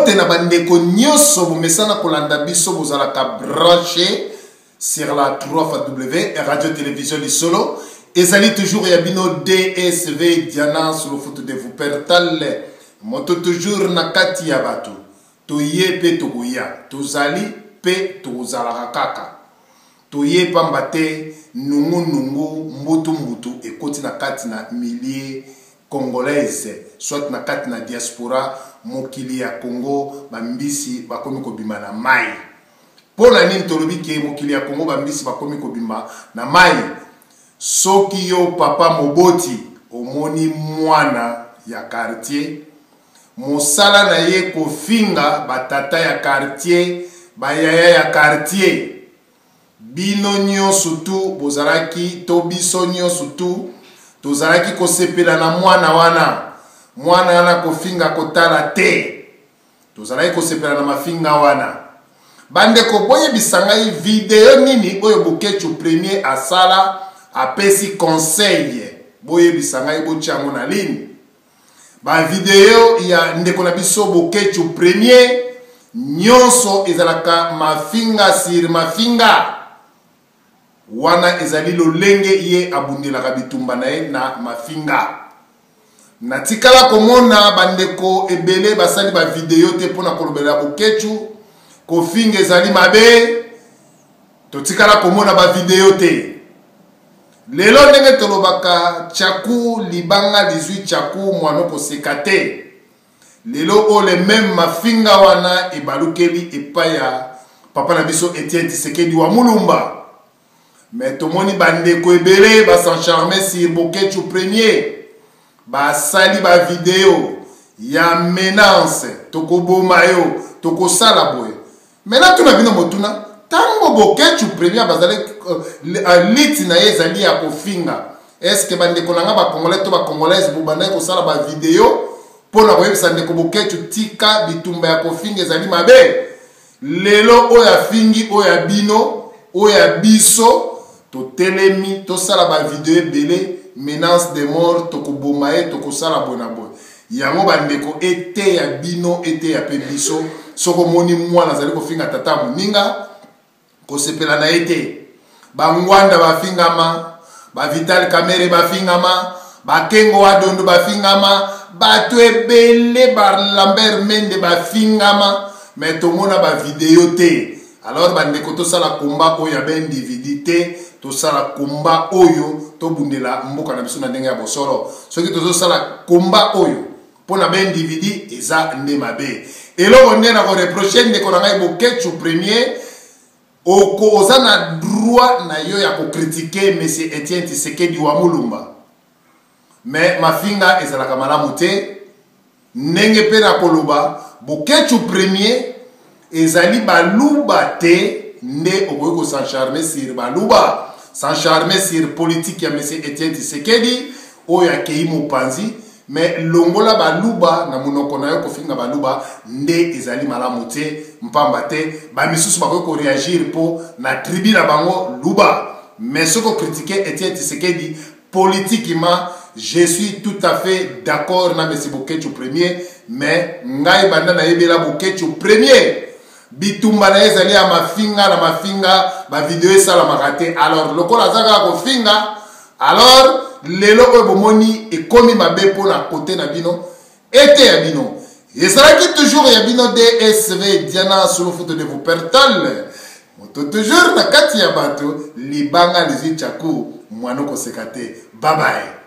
Mbote na bandeko nyonso bomesana kolanda biso, bozalaka branche sur la 3 W Radio Télévision Lisolo. Ezali toujours ya bino DSV Diana Sulufutu de Wuppertal, moto toujours na kati ya bato. Toye pe tokoya, tozali pe tokozalaka kaka. Toye pamba te nungu nungu, mbutu mbutu ekoti na kati na milieu congolaise soit na kati na diaspora mokili ya Congo ba mbisi bakomi kobima na mayi. Mpo na nini tolobi ke mokili ya Congo ba mbisi bakomi kobima na mayi? Soki yo papa moboti omoni mwana ya quartier mosala na ye kofinga ba tata ya quartier, ba yaya ya quartier, bino nyonso tu bozalaki to biso nyonso tu tozalaki kosepela na mwana wana. Mwana wana kofinga kotala te, tozalaki kosepela na mafinga wana. Bandeko, boyebisa ngai video nini oyo Boketshu premier asala apesi conseil? Boyebisa ngai, botia yango na ligne. Ba video ya ndeko na biso Boketshu premier nyonso ezalaka mafinga sur mafinga. Wana ezali lolenge ye abundelaka bitumba na ye na mafinga. Natikala komona bandeko ebele basali ba video te mpo na kolobela Boketshu. Kofinga ezali mabe, totikala komona ba video te. Lelo ndenge tolobaka tchaku libanga lizwi tchaku mwano koseka te. Lelo oyo le meme mafinga wana ebalukeli epai ya papa na biso Etienne Tshisekedi wa Mulumba. Mais tomoni bandeko ebele ba s'encharmer sur Boketshu premier, basali ba video ya menace, tokoboma yo, tokosala boye. Mais natuna bino motuna, tango Boketshu premier bazali liti na ye ezali ya kofinga, est-ce que bandeko na nga ba congolais to ba congolaise bobandaki kosala ba video mpo na koyebisa ndeko Boketshu tika bitumba ya kofinga ezali mabe? Lelo oyo afingi oyo ya bino, oyo ya biso, totelemi tosala ba video ebele, menace de mort, tokoboma ye, tokosala boye na boye. Yango bandeko, eteya bino, eteya pe biso. Soko omoni mwana azali kofinga tata moninga, kosepela na ye te. Bangwanda bafingama, ba Vital Kamerhe bafingama, ba Kengo Adondo bafingama, bato ebele ba Lambert Mende bafingama, mais tomona ba video te. Alors bandeko, tosala combat oyo ya ba individu te, tosala combat oyo tobundela mboka na biso na ndenge ya bosolo. Soki tozosala combat oyo mpo na ba individu eza nde mabe. Eloko nde na koreproche ndeko na ngai Boketshu premier, oko oza na droit na yo ya kocritiquer monsieur Etienne Tshisekedi wa Mulumba, mais mafinga ezalaka malamu te. Ndenge mpe na koloba Boketshu premier ezali baluba te nde okoki ko s'encharmer sur baluba, s'encharmer sur politique ya monsieur Etienne Tshisekedi oyo akei mopanzi, mais longola baluba na monoko na yo. Kofinga baluba nde ezali malamu te, mpamba te ba misusu bakoki koreagir mpo na tribu na bango luba. Mais soki okritike Etienne Tshisekedi politiquement, je suis tout à fait d'accord na monsieur Boketshu premier. Mais ngai banda nayebela Boketshu premier, bitumba na ye ezali ya mafinga na mafinga, ba video esalamaka te. Alors lokola aza kaka kofinga, alors lelo oyo bomoni ekomi mabe mpo na kote na bino, ete ya bino ezalaki toujours ya bino DSV Diana Sulufutu de Wuppertal, moto toujours na kati ya bato, libanga lizwi tchaku mwano koseka te. Bye bye.